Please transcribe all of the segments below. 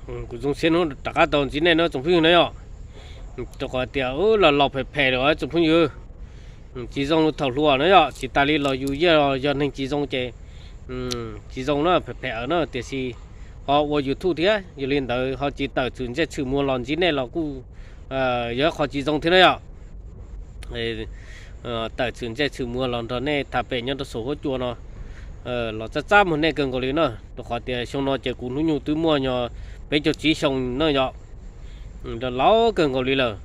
Kuv zoo siab hnub rov qab tau ntsib nej no tsoom phooj ywg na yom. Rau qhov tias los laus phem phem lawm tsoom phooj ywg. Tsis zoo li thaum hluas na yom, tsis tas li los yus yeej yog neeg tsis zoo ces tsis zoo na, phem phem na, tiam sis ho ua YouTube thiab, yog li ntawd ho tsis tawm txhim ntsej txhim muag los ntsib nej los kuj yog ib qho tsis zoo thiab na yom. Tawm txhim ntsej txhim muag los nrog nej tham pem nyob rau saum huab cua no los txaj txaj muag nej kawg nkaus li na, rau qhov tias xyoo no ces kuv hnub nyoog twb muaj nyog peb caug tsib xyoo na yom. Laus kawg nkaus li lawm.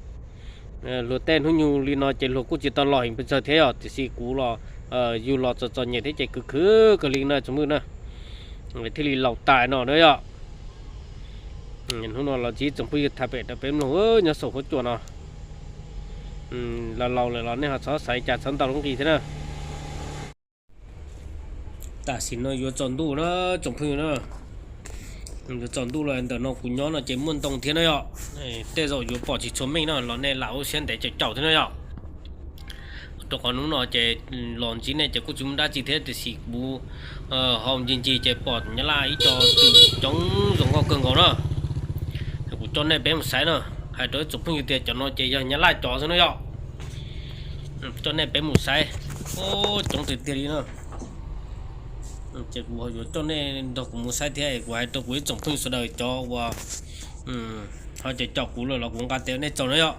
Luag tej hnub nyoog li no ces luag kuj tsis tau los heev pes tsawg thiab yom, tiam sis kuv los yug los txom txom nyem thiab ces khwv khwv kawg li na tsoom phooj ywg na, thiaj li laus tas no na yom. Hnub no los ntsib tsoom phooj ywg tham pem rau peb mloog nyob saum huab cua no. Laus laus lawm los nej ho txhob xav cas txhob ntau lub nqi thiab na. Tam sim no yuav tsaus ntuj na tsoom phooj ywg na. Yuav tsaus ntuj lawm, ntawm no kuv nyob no ces muaj ntoo thiab na yom. Tej zaum yuav pom tsis tshua meej no los nej lam ua siab ntev caum caum thiab na yom. Rau qhov hnub no ces los ntsib nej ces kuj tsis muaj dab tsi thiab, tiam sis kuv hau ncig ncig ces pom nyab laj ib co twm coob zoo nkauj kawg nkaus na. Kuv coj nej peb mus saib na. Hais rau ib tsoom phooj ywg tias cov no ces yog nyab laj cov xwb na yom. Coj nej peb mus saib. Coob tiag tiag li na. Ces kuv yuav coj nej nrog kuv mus saib thiab, kuv hais rau kuv ib tsoom phooj ywg sawv daws cov uas ho caum caum kuv lawm los kuv nqa tes nej tsaug na yom.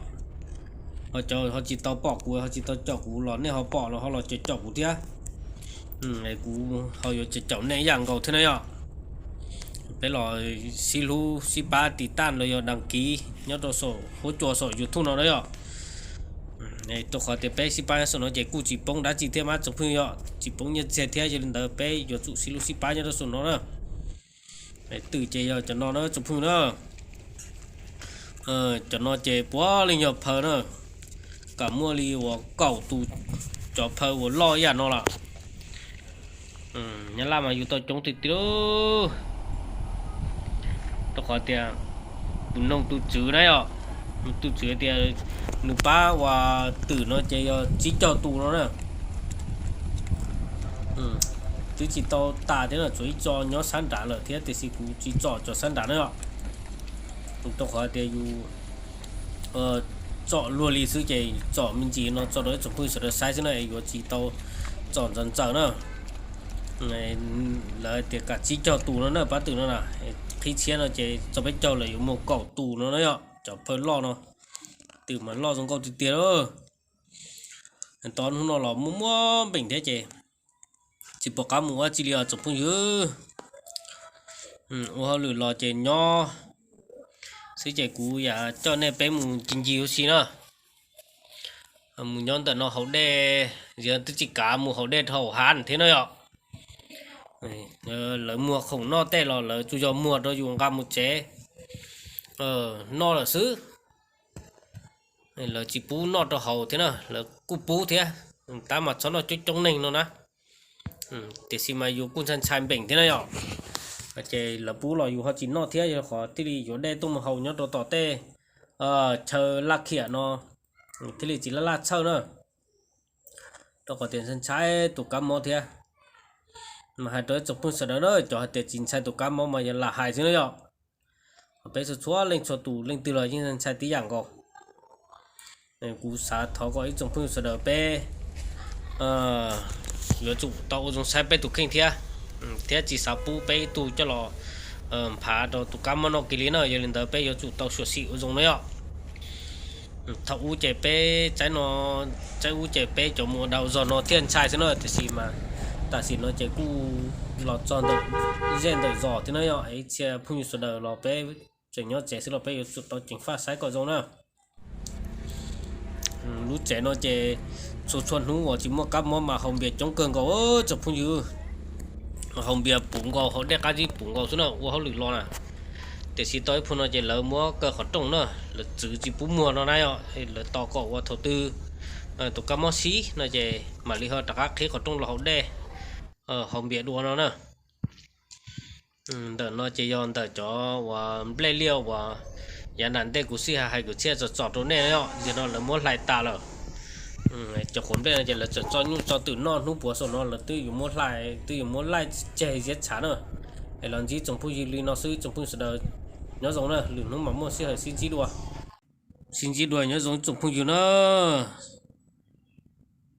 Ho cov ho tsis tau pom kuv ho tsis tau caum kuv los nej ho pom los ho los caum caum kuv thiab. Kuv ho yuav caum caum nej ib yam nkaus thiab na yom. Peb los sib hlub sib pab tiv tauj los yog đăng ký nyob rau saum huab cua saum YouTube no na yom. Rau qhov tias peb sib pab nyob saum no ces kuj tsis poob dab tsi thiab mas tsoom phooj ywg yom, tsis poob nyiaj txiag thiab, yog li ntawd peb yuav tsum sib hlub sib pab nyob rau saum no na. Twm ces yog cov no na tsoom phooj ywg na. Cov no ces puav leej yog phaw na, kam muaj li uas kaum tus cov phaw uas loj ib yam no lawm. Nyab laj mas yug tau coob tiag tiag. Rau qhov tias kuv noog tus tswv na yom, tus tswv tias nws pab uas twm no ces yog tsib caug tus no na. Twb tsis tau tas thiab no, tsuas ib co nyob sab nrad lawm thiab, tiam sis kuv tsis tsom cov sab nrad na yom. Rau qhov tias yus tsom luag li xwb ces tsom me ntsis no tso rau ib tsoom phooj ywg sawv daws saib xwb na, yuav tsis tau tsom ntxaws ntxaws na. Lawv tias kam tsib caug tus no na pab twm no na, qhib tshiab no ces txog peb caug lawm yuav muag kaum tus no na yom, cov phaw loj no. Twm mas loj zoo nkauj tiag tiag. Tau hnub no los muaj muaj npeem thiab ces tsis pom qab mus ua tsi li os tsoom phooj ywg. Ua hauj lwm los ces nyob xwb ces kuv yam coj nej peb mus ncig ncig ua si na. Mus nyob ntawm no haus dej, yog twb tsis kav mus haus dej rau hauv hav thiab no yom. Lawv muag khoom noj tej los lawv tsuas yog muag rau yus nqa mus tsev noj lawm xwb. Lawv tsis pub noj rau hauv thiab na, lawv kuj pub thiab, tab mas txhob noj coob coob neeg no na. Tiam sis mas yus kuj ntshai ntshai npeem thiab na yom. Ces lawv pub los yus ho tsis noj thiab, yog qhov thiaj li yuav dej tuaj mus haus nyob rau tom tej chaw laj khiam no, thiaj li tsis laj laj txhawj na. Rau qhov tias ntshai ntshai tus kab mob thiab. Mas hais rau ib tsoom phooj sawv daws na, cov hais tias tsis ntshai tus kab mob mas yog lam hais xwb na yom. Peb txhua txhua leej txhua tus leej twg los yeej ntshai tib yam nkaus. Kuv xav thov kom ib tsoom phooj sawv daws peb yuav tsum tau ua zoo saib peb tus kheej thiab, thiab tsis xav pub peb ib tug coj los nphav rau tus kab mob no kiag li na. Yog li ntawd peb yuav tsum tau xyuam xim ua zoo na yom. Thaum ub ces peb tsaib no, tsaib ub ces peb cov mus ua dag ua zog no thiaj ntshai xwb na, tiam sis mas tam sim no ces kuj los txog ntawm zej ntawm zos thiab na yom. Ib txhia phooj ywg sawv daws los peb tseem nyob tsev xwb los peb yuav tsum tau ceev faj saib kom zoo na. Lub tsev no ces txhua txhua hnub uas tsis muaj kab mob mas haus npias coob kawg nkaus tsoom phooj ywg. Haus npias puv nkaus, haus dej qab zib puv nkaus xwb na, ua hauj lwm los na. Tiam sis tau ib phub no ces lawv muab kaw qhov rooj na, lawv txwv tsis pub muag no na yom, lawv tos kom ua thaum twg tus kab mob sib no ces mam li ho rov qab qhib qhov rooj los haus dej, haus npias dua no na. Ntawm no ces yog ntawm cov uas nplej liaj uas yav nram ntej kuv xij hais kwv txhiaj txom txom rau nej yom, yog no lawv muab hlais tas lawm. Cov quav nplej no ces lawv txawm tso nyuj tso twm noj hnub puav saum no lawv twb yuav muab hlais, twb yuav muab laij tseg ziab tshav na. Es los ntsib tsoom phooj ywg li no xwb tsoom phooj sawv daws. Nyob zoo na, lwm hnub mam muaj sij hawm sib ntsib dua. Sib ntsib dua, nyob zoo ib tsoom phooj ywg nawb.